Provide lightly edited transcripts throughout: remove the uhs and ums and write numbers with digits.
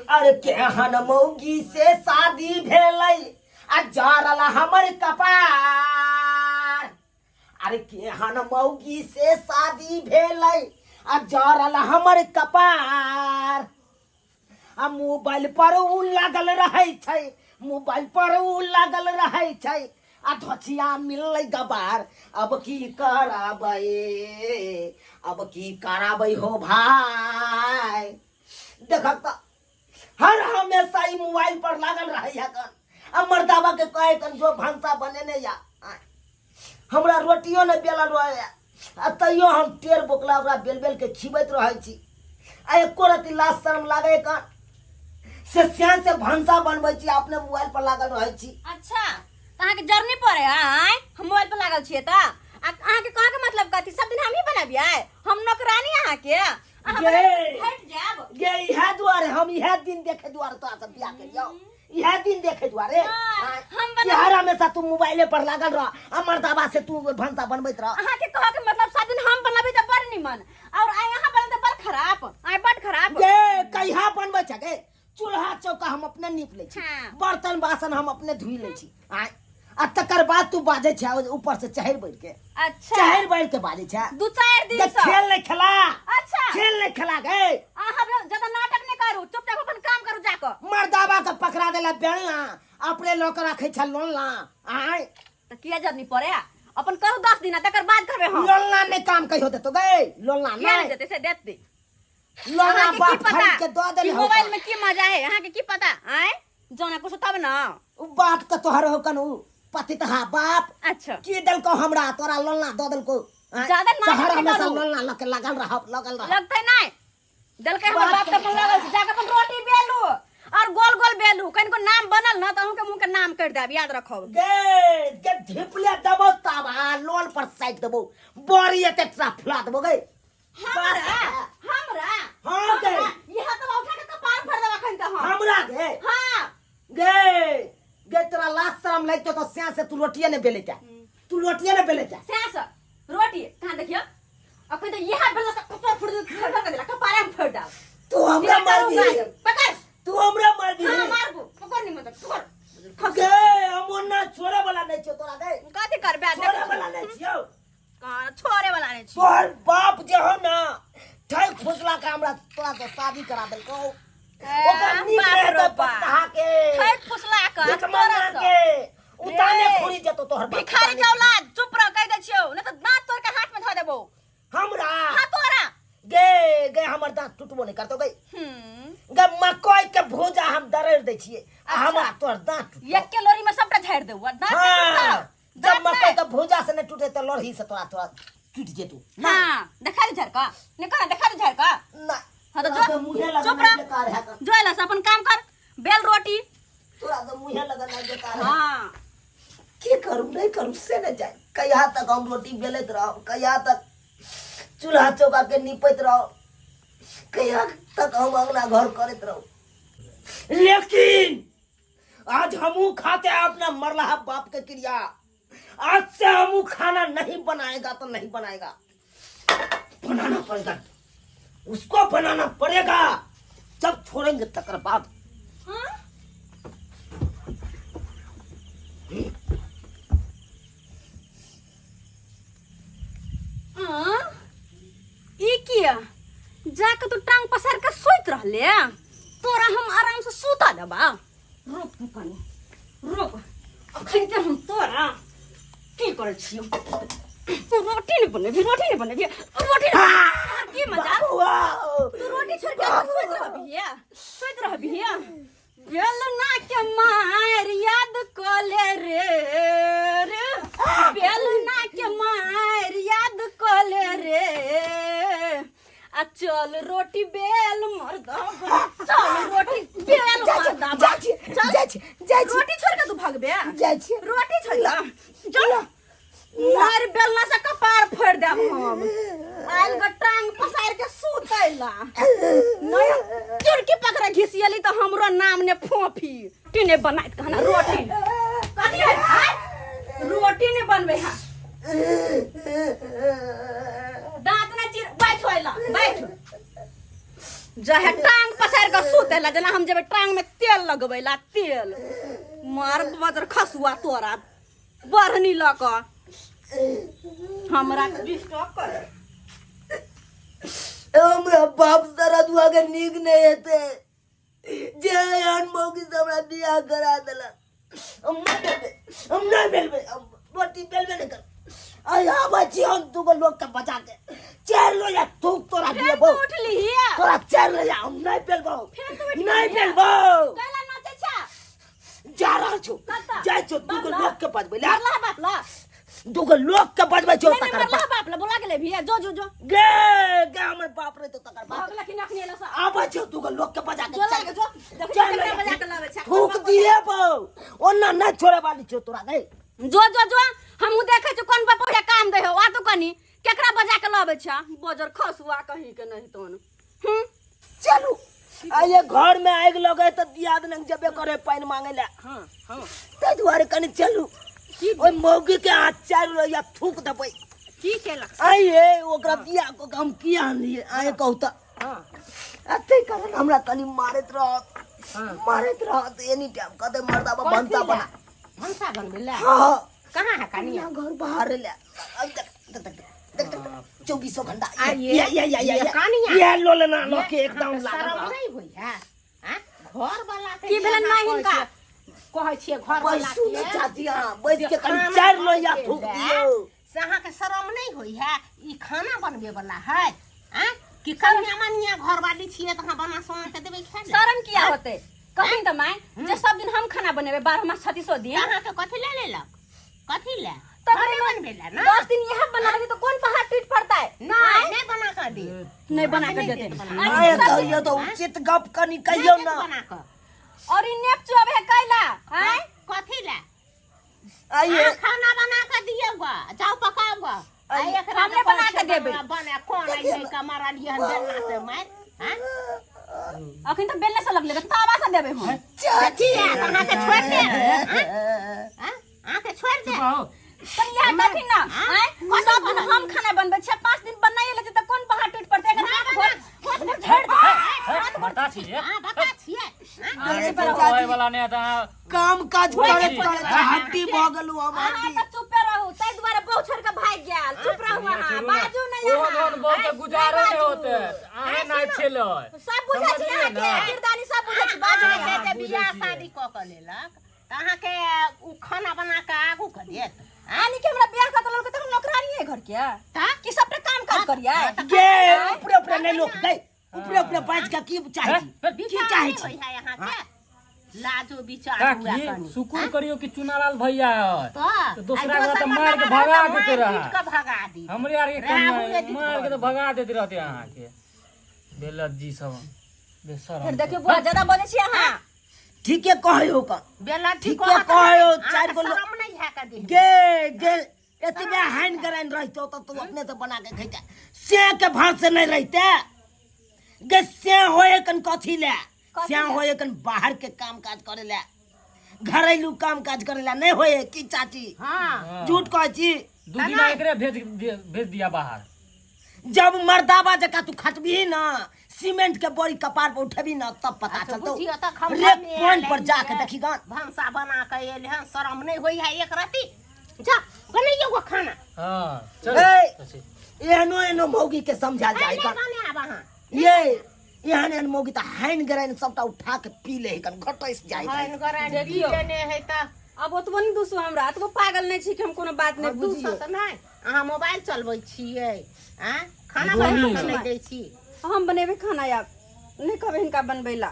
अरे केहन मौगी से शादी भेलै आ जरल हमर कपार। अरे केहन मौगी से शादी भेलै आ जरल हमर कपार। आ मोबाइल पर उ लागल रहै छै, मोबाइल पर उ लागल रहै छै आ धोछिया मिललै गबार। अब की कराबै, अब की कराबै हो भाई। देखक तऽ हर हमेशा ई मोबाइल पर लागल रहै है कन आ मर्दाबा के कहे कन जो भनसा बनेने या हमरा रोटियो नहि बेलल रहै आ तैयो हम टेर बोकला ओकरा बेल बेल के खिबैत रहै छी आ एको रति लाज शर्म लागै कन से श्यान से भनसा बनबै छी, अपने मोबाइल पर लागल रहै छी। अच्छा, तऽ अहाँके जरनी पड़े आय हम मोबाइल पर लागल छियै तऽ आ अहाँके कहऽ के मतलब कथी? सब दिन हमही बनबियै? हम नौकरानी अहाँके? अहाँ गे। बनबै हटि जायब। गे इएह दुआरे हम इएह दिन देखे दुआरे तोरा सब बियाह केलियौ, इएह दिन देखे दुआरे। हाँ, आँय, हम कि हर हमेशा तू मोबाइले पर लागल रह आ मर्दाबा से तू भनसा बनबैत रह। अहाँके कहऽ के मतलब सब दिन हम बनबै तऽ बड़ निमन और आइ अहाँ बनबै तऽ बड़ खराब, आइ बड़ खराब। गे कहिया बनबै छै गे? चूल्हा चौका हम अपने नीप लै छी, हाँ। बर्तन बासन हम अपने धोइ लै छी। आँय, आ तकर बाद तू बाजै छै ऊपर से चढ़ि बढ़ि के। अच्छा। चढ़ि बढ़ि के बाजै छै। दू चारि दिन जे से। खेल नहीं खेला। अच्छा। खेल नहीं खेला गे। अहाँ ज्यादा नाटक नहीं करू, चुपचाप अपन काम करू जाकऽ। मर्दाबा के पकड़ा देला बेलना, अपने लऽ के रखै छै लोलना। आँय। तऽ किया जरनी पड़े? अपन करू 10 दिन, तकर बाद करबै हम। लोलना नहीं काम कहियो देतो गे, लोलना किया नहीं। नहीं देते से देत दे। लोलना अहाँके की बाप पता खरीद के दऽ देने कि हौ मोबाइल का। में की मजा है, अहाँके की पता? आँय जाना कुछ तब ना। उ बाप तऽ तोहर हो कन उ पतितहा बाप। अच्छा। की देलको हमरा? तोरा लोलना दऽ देलको। आँय? ज्यादा नाटक शहर नहि हमेशा करू। लोलना लऽ के लागल रहब, लगल रहब। लगतै नहि। देलकै हमर बाप बाप तऽ अपन लागल छै। जाके अपन रोटी बेलू और गोल गोल बेलू, कनिको नाम बनल ना तऽ अहूँके मुँह के नाम करि देब, याद रखब। गे गे धिपले देबो ताबा लोल पर साटि देबो, बड़ी एते टा फुला देबो गे। हमरा? हमरा? हाँ गे। हमरा? इहा तऽ उठा के कपार फोड़ देब अखन तऽ हम। हमरा गे? हाँ। गे गे तोरा लाज शरम लगतो तऽ स्या से तू रोटिए ने बेले जा, तू रोटिए ने बेले जा। स्या से रोटी कहाँ देखियो? अखन तऽ इहा बेलना से कपार फोड़ दे, फोड़ के देला कपारे में फोड़ देब। तू हमरा इहा मारबी? करू गायब। पकड़। तू हमरा मारबी? हाँ मारबो, पकड़ नहीं मतलब पकड़। गे हम ओना छोड़े वाला नहीं छियो तोरा गे। कथी करबे? छोड़े वाला नहीं छियो। कहाँ छोड़े वाला नहीं छियो? तोहर बाप जे हो ना ठक फुसला के हमरा तोरा से शादी करा देलको। ए, ओकरा नीक बाप रहे रे तऽ बाप। पतहा के ठक फुसला के भिखमंगा तोरा से। के उताने ए, खुरी जेतो तोहर बाप, भिखारी उताने के औलाद, चुप रह कह दे छियो, नहीं तो दांत तोड़ के हाथ में धऽ देबो। हमरा? हाँ तोरा। गे गे हमर दांत टूटबो नहीं करतो गे। गे मकई के भूजा हम दरड़ दै छियै आ हमरा तोहर दांत टूटतो। एके लोरी में सबटा झाड़ि देबो, आ दांत हाँ। नहीं टूटतो। जब दांत मकई नहीं। के भूजा से नहीं टूटे तो लोरही से तोरा तोरा टूट जेतो। हाँ, देखा दे झाड़ का। नहीं कहा, देखा दे झाड़ का। ना। हाँ, तो तोरा जो- तो मुँहे लगना चुप रह। बेकार है का। जो एला से अपन काम कर, बेल रोटी। तोरा तो मुँहे लगना बेकार है। हाँ। की करू नहीं करू से नहीं जाए। कहिया तक हम रोटी बेलैत रहब, कहिया तक चूल्हा चौका के निपैत रहब, कहिया तक हम अंगना घर करैत रहब। लेकिन आज हमू खाते हैं अपना मरलाहा बाप के क्रिया। आज से हमू खाना नहीं बनाएगा तो नहीं बनाएगा, बनाना पड़ेगा उसको, बनाना पड़ेगा। जब छोड़ेंगे तकर बाद। हाँ? हाँ? ई किया जाके तू टांग पसार के सुति रहले? तोरा हम आराम से सुता देबा। रुक तू कनी रुक, अखन के हम तोरा की करै छियौ। तू रोटी नहीं बनेबी, रोटी नहीं बनेबी, रोटी नहीं बनेबी। की मजा? तू रोटी छोड़ के सुति रहबी, सुति रहबी। बेलना के मार याद कले रे रे, बेलना के मार याद कले रे। आ चल रोटी बेल मर्दा, चल रोटी बेल मर्दा। जाइ छी, जाइ छी, जाइ छी। रोटी छोड़ के तू भगबे? जाइ छी। रोटी छोड़ के चल, मार बेलना से कपार फोड़ देब हम। आयल ग टांग पसार के सुतैला नहीं, चुरकी पकड़ घिसियली तो हमरो नाम ने फोफी। रोटी ने बनाइत कहना रोटी कथी है? आय? रोटी ने बनबे है। दांत ना चिर, बैठ होइला बैठ। जाहे टांग पसार के सुते ला जेना हम जेबै टांग में तेल लगबै ला तेल मार बजर खसुआ तोरा बढ़नी लऽ कऽ हमरा डिस्टर्ब कर। हमरा बाप सरदुआ के नीक नहीं हेतै जे एहन मौगी से हमरा बियाह करा देलक। हम नहि बेलबै, हम नहि बेलबै, हम रोटी बेलबे नहि करबै। आइ आबै छी हम दूगो लोग के बजा के चारि लोया थूक तोरा फेर दिएबौ। तू उठली हिया। तोरा चारि लोया हम नहि बेलबौ। फेर तू उठली नहि हिया। बेलबौ। कैला नाचै छा? जा रहल छौ। कतऽ? जाइ छौ दूगो बाप ला। लोग के बजबै ला। मरला बाप ला। दूगो लोग के बजबै छौ। नहीं, नहीं, तकर मरला बाद बाप ला बोला गेले भैया जो जो जो। गे गे हमर बाप रे तो तकर बाद भगला कि नखनी एला सा। आबै छौ दूगो लोग के बजा के। जो लागे जो देखी चल केकरा बजा के लाबै छै। थूक दिए बौ ओना नहि छोड़े वाली छौ तोरा गई। जो जो जो हमहू देखै छी कोन बपौया काम दै हो आ तो कनी केकरा बजा के लाबै छै बजर खसुआ कहीं के नहीं तोन। हम्म। चलू आ ये घर में आगि लगे तऽ दियाद लग जेबे करे पानि मांगे ला। हां हां। ताहि दुआरे कनी चलू ओहि मौगी के हाथ चारि लोहिया थूक देबै। की केलक? आइ ओकरा बियाह कऽ के हम किया आनलियै आइ कहू तऽ। हां। एते कारण हमरा कनी मारैत रहत। मारैत रहत एनी टाइम कहते मर्दा बा भनसा बना। भनसा बनबै ला? हां। कहाँ है कनिया? घर बाहर ले। देख देख देख देख देख चौबीसों घंटा। आ ये या या या या ये कनिया। ये लो लेना लो के एकदम अहाँके लागल शरम रहत। नहि होइ है? आँ? घर वाला के की भेलन अहाँ माय हिनका? कहै छियै घर वाला बैसू ने के चाची, अहाँ बैस के जे कनी खाना चारि लोहिया बनबै थूक लए, दियौ। से अहाँके शरम नहि होइ है? ई खाना बनबै वाला है? आँ? कि कनिया मनिया घर वाली छियै तऽ अहाँ बना सोना के देबै खाय लए? शरम किया होतै? कहिन तऽ माय जे सब दिन हम खाना बनेबै 12 मास 36 दिन। तऽ अहाँके कथी लए लेलक? कथी लए? तऽ खाने बनबै लए ना? 10 दिन इएह बना देबै तऽ कोन पहाड़ टूटि पड़तै? नहि, नहि बना कऽ दे। नहि बना कऽ नहि देतै। देत बना। आय कहियौ तऽ उचित गप कनी कहियौ नहि ना। देत बना कऽ। और ई नेप चुआबै है कैला? आँय? कथी लए? आइए। अहाँ खाना बना कऽ दियौ ग, जाउ पकाउ ग। आ एकरा हमरे बना कऽ देबै। बना कोन अइलै कऽ मारलियै हन बेलना से मारि? आँय? अखन तऽ बेलने से लगलै तावा से देबै हम। चाची, अहाँके छोड़ि देब? आँय? आँय? अहाँके छोड़ि देब? तनी इएह कहथिन ना, आँय? सब दिन हम खाना बनबै छियै, 5 दिन बनाइए लै छियै तऽ कोन पहाड़ टूटि पड़तै? एकर हाथ गोड़ हाथ गोड़ झाड़ि दे। हाथ गोड़ बता छियै। अहाँ बता छियै? अरे होय वाला नहि तऽ अहाँ काम काज करैत करैत हड्डी भऽ गेलहुँ हम अहाँ हड्डी। तऽ चुपे रहू, ताहि दुआरे बहु छोड़ि कऽ भागि गेल। चुप रहू अहाँ, बाजू नहि ओहो अहाँ। धन बहुत के गुजारे नहि होते अहें नहि छेलै। सब बुझै छी समझलियै अहाँके, ने? किरदानी सब बुझै छी, बाजू नहि अहाँके अहाँ। जे बियाह शादी कऽ कऽ लेलक तऽ अहाँके ओ खाना बना कऽ आगू कऽ देत? आनी के हमरा बियाह कऽ देलक तऽ हम नौकरानी है घर के तऽ कि सबटा काम काज करियै? गे ऊपरे ऊपरे नहि लोक गई, ऊपरे ऊपरे बाजि कऽ की चाहै छी? की विचार चाहै नहि छी? होइ है अहाँके? लाजो विचार हुए काकी कनी। शुक्र करियो कि चुनालाल भैया है तऽ तऽ दोसरा आ के तऽ दोसर मारि के मर्दाबा भगा रहत तऽ देते मारि रहे। पीट कऽ भगा दी। हमरे आर के राहु कनिया ने दित मारि के तऽ घर। भगा देते रहते अहाँके बेलज्जी सब बेशरम। फेर देखियौ बुआ ज्यादा बजै छी अहाँ। ठीके कहै हो का। बेलज्जी ठीके कहत कहै हो, नहि, चारि गो अहाँके लोक- शरम नहि है कऽ देह। गे गे एतबे हानि गरानि रहितौ तऽ तू अपने से बना के खैते, से के भात से नहि रहिते गे। से होए कन कथी ले? कथी से ले? होए कन बाहर के काम काज करे ले, घरेलू काम काज करे ले नहीं होए की चाची? हाँ। झूठ कहै छी? दू दिना एकरे भेज भेज दिया बाहर। जब मर्दाबा जका तू खटबही ना, सीमेंट के बोरी कपार पर उठेबी ना, तब पता अच्छा, चलतौ। बुझियौ तऽ खम्भा रेक में पॉइंट आयल पर जाके है। देखी गान। भनसा बना के एल हन, शरम नहीं होई है एक रति? जा बनैयौ गो खाना। हाँ चल। ए, एहनो एहनो मौगी के समझायल जाय नहीं कन। बनायब अहाँ। ये एहन एहन मौगी तऽ हानि गरानि सबटा उठा के पी ले कन, घटैस जाय। हानि गरानि पी देखियौ। लेने है तऽ अब ओतबो नहि दुसू हमरा, ओतबो पागल नहि छी कि हम कोनो बात नहि दू सौ तऽ नहि। अहाँ मोबाइल चलबै छियै आँय, खाना गोली। बना कऽ नहि दै छी। हम बनेबै खाना आब, नहि कहबै हिनका बनबै ला।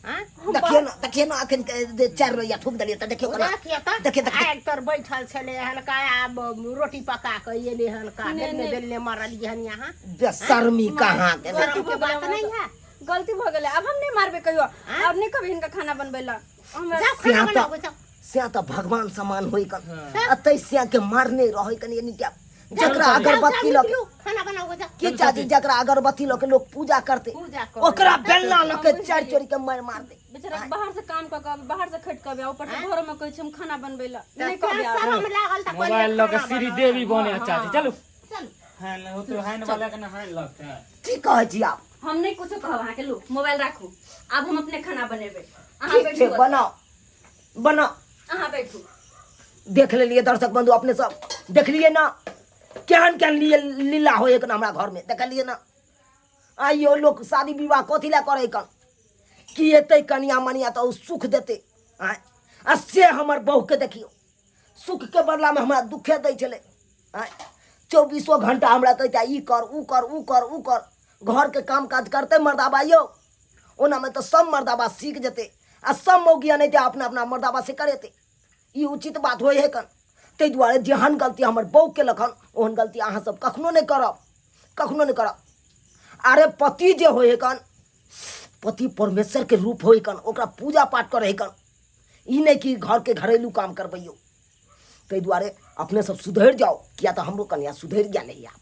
आँय? देखियौ ना, देखियौ ना, अखन के जे चारि लोहिया थूक देलियै तऽ देखियौ केना। देखियौ तऽ। देखियौ, देखियौ। आगि तर बैठल छलै हनका, आब रोटी पका कऽ एलै हनका। नहि, बेलने नहि। बेलने मरलियै हन यहाँ। बेशर्मी कहाँ के। शरम के बात नहीं है। गलती भऽ गेलै, आब हम नहि मारबै कहियो, आब नहि कहबै हिनका खाना बनबै ला हमरा। जाउ खाना से तऽ- बनाबू जाउ। से तऽ भगवान समान होई कन, अतै से के मारने रहै कन एनी टाइम। जकरा चलू, अगरबत्ती लऽ के निकलू, खाना बनाबू जाउ। की चाची, जकरा अगरबत्ती लऽ के लोग पूजा करते पूजा करते। ओकरा बेलना लऽ के चारि चोरी के मारि मार दे। बेचारा के बाहर से काम कऽ के आबै, बाहर से खटि कऽ आबै, ऊपर से घरो में कहै छै हम खाना बनबै ला तऽ नहि कहबै आब। शरम लागल तऽ कहलियै मोबाइल लऽ के खाना श्री बनाउ। देवी बने है चाची। चलू चलू। हानि होते हानि वाला के ना हानि लगतै। की कहै छी आप? हम नहीं कुछो कहब अहाँके। लू मोबाइल राखू, आब हम अपने खाना बनेबै। अहाँ ठीक छै। बैठू। बनाओ बनाओ। अहाँ बैठू। देख लेलिए दर्शक बंधु, अपने सब देखलिए ना केहन केहन लिए लीला होय कन हमरा घर में, देखलिए ना। आइयो लोक शादी विवाह कथी लए करे कन कि एतै कनिया मनिया तऽ ओ सुख देतै। आँय, आ से हमर बहूके देखियौ, सुखके बदलामे हमरा दुखे दै छलै। आँय, चौबीसो घंटा हमरा कहै ई कर ऊ कर ऊ कर ऊ कर, घरके काम काज करतै मर्दाबा यौ। ओनामे तऽ सब मर्दाबा सीख जेतै आ सब मौगी एनाहिते अपना अपना मर्दाबा से करेतै, ई उचित बात होइ है कन? ताहि दुआरे जेहन गलती हमर बहू केलक हन ओहन गलती अहाँ सब कखनो नहि करब, कखनो नहि करब। अरे पति जे होइ है कन, पति परमेश्वर के रूप होइ कन, ओकरा पूजा पाठ करे कन, ई नहि कि घरके घरेलू काम करबैयौ। ताहि दुआरे अपने सब सुधरि जाउ, किया तऽ हमरो कनिया सुधरि गेल है आब।